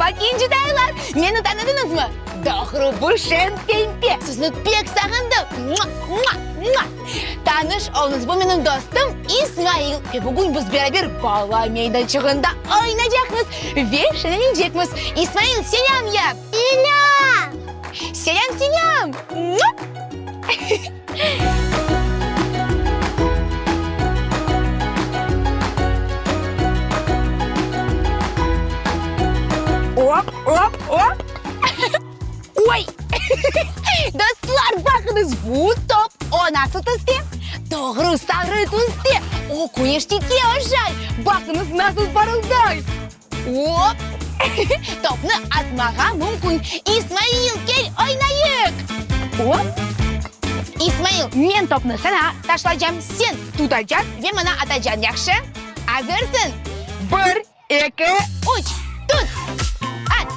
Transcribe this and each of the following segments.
Meraba, kencitaylar! Meni tanıdıñızmı? Doğru, bu Şen Pempe! Sizni pek sağındım! Mua, mua, mua! Tanış oluñız, bu menim dostum İsmail. Ve bugün biz beraber bala meydançığında oynaycaqmız ve şeñlenecekmiz. İsmail, selâm yap! Selâm! Selâm, selâm! Mua! Op, op, op! Oy! Dostlar, baqıñız, bu top o nasıl tüste? Doğru, sarı tüste! O küneştike oşay! Baqıñız, nasıl parılday! Op! Topnı atmağa mümkün. İsmail, kel, oynayıq! Op! İsmail, men topnı saña taşlaycam, sen tutacaq ve maña atacañ, yahşı? Azırsıñ? Bir, eki, üç, tut! At!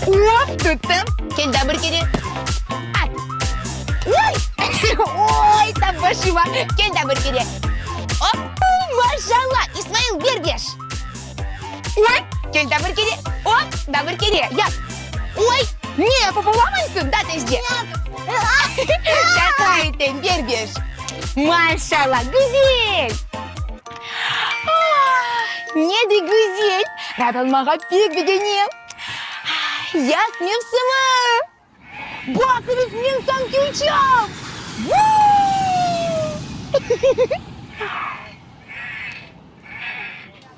Op, tuttım! Kel daa bir kere. At! Oy! Oy, tam başıma! Kel daa bir kere. Op! Maşallah! İsmail, ber beş! Oy! Kel daa bir kere. Op! Daa bir kere. Yap. Oy! Ne yapıp olamaysıñ? Daa tezce. Şaqa etem, ber beş. Maşallah, güzel! Ah, ne de güzel! Raatlanmağa pek begenem. Yaz mevsimi! Baqıñız, men sanki uçam! Vuu!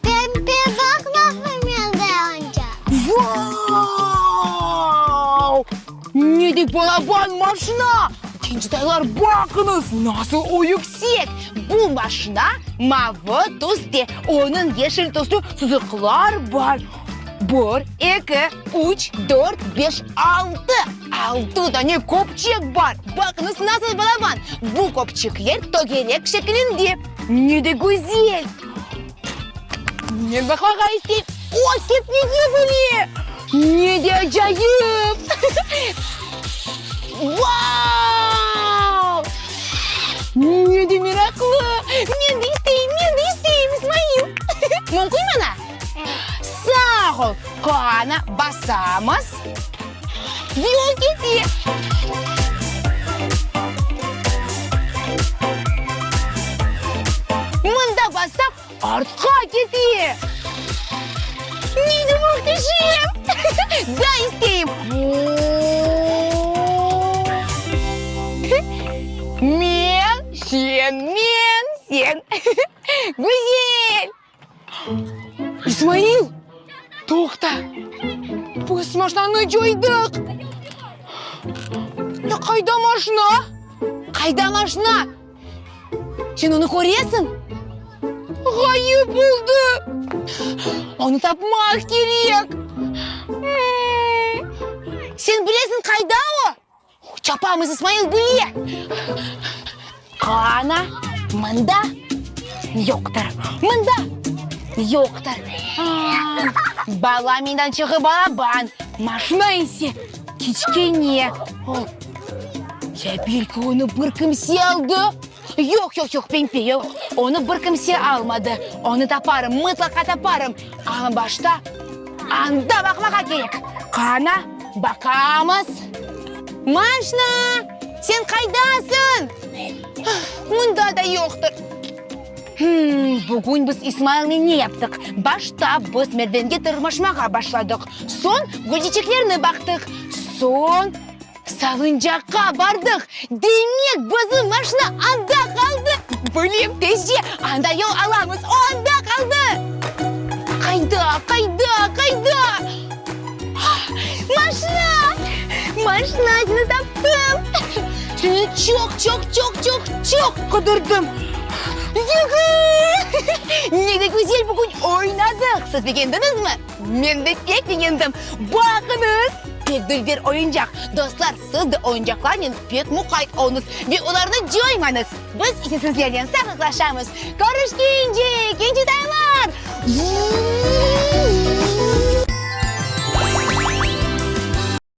Pempe baq baqayım mende anca. Vau! Ne de balaban maşina! Kencitaylar, baqıñız, nasıl o yüksek! Bu maşina mavı tüste, onıñ yeşil tüslü sızıqlar bar. Bir, eki, üç, dört, beş, altı! Altı dane köpçek bar! Baqıñız, nasıl balaban! Bu köpçekler tögerek şekilinde. Ne de güzel! Men baqmağa isteyim. O, ketmege bile! Ne de acayip! Vau! Ne de meraqlı! Men de isteyim, men de isteyim, İsmail! Mümkün maña? Sağ ol! Qana, basamız. Ve o kete. Mında bassaq, artqa kete. Ne de mühteşem! Daa isteyim. Men, sen, men, sen. Güzel! İsmail, toqta! Biz maşnanı coydıq! Ya qayda maşna? Qayda maşna? Sen onı köresiñ? Ğayıp oldı! Onı tapmaq kerek! Sen bilesiñ, qayda o? Çapamız, İsmail bile! Qana, mında yoqtır, mında yoqtır. Bala meydançığı balaban, maşina ise kiçkene. Ya belki onı bir kimse aldı? Yoq, yoq, yoq, Pempe, yoq, onı bir kimse almadı. Onı taparım, mıtlaqa taparım. Amma başta anda baqmağa kerek. Qana, baqamız. Maşna, sen qaydasıñ? Mında da yoqtır. Bugün biz İsmailnen ne yaptıq? Başta biz merdivenge tırmaşmağa başladıq. Soñ gülçeçeklerni baqtıq. Soñ Salıncaqqa bardıq. Demek, bizim maşina anda qaldı. Bilem, tezce anda yol alamız. O anda qaldı. Qayda, qayda, qayda? Maşina! Maşina, seni taptım. Seni çoq, çoq, çoq, çoq, çoq qıdırdım. Yuhu! Ne de güzel bugün oynadıq. Siz begendiñizmi? Men de pek begendim. Baqıñız, pek dülber oyuncaq. Dostlar, siz de oyuncaqlarnen pek muqayt oluñız ve olarnı coymañız. Biz ise sizlernen sağlıqlaşamız. Körüşkence, kencetaylar!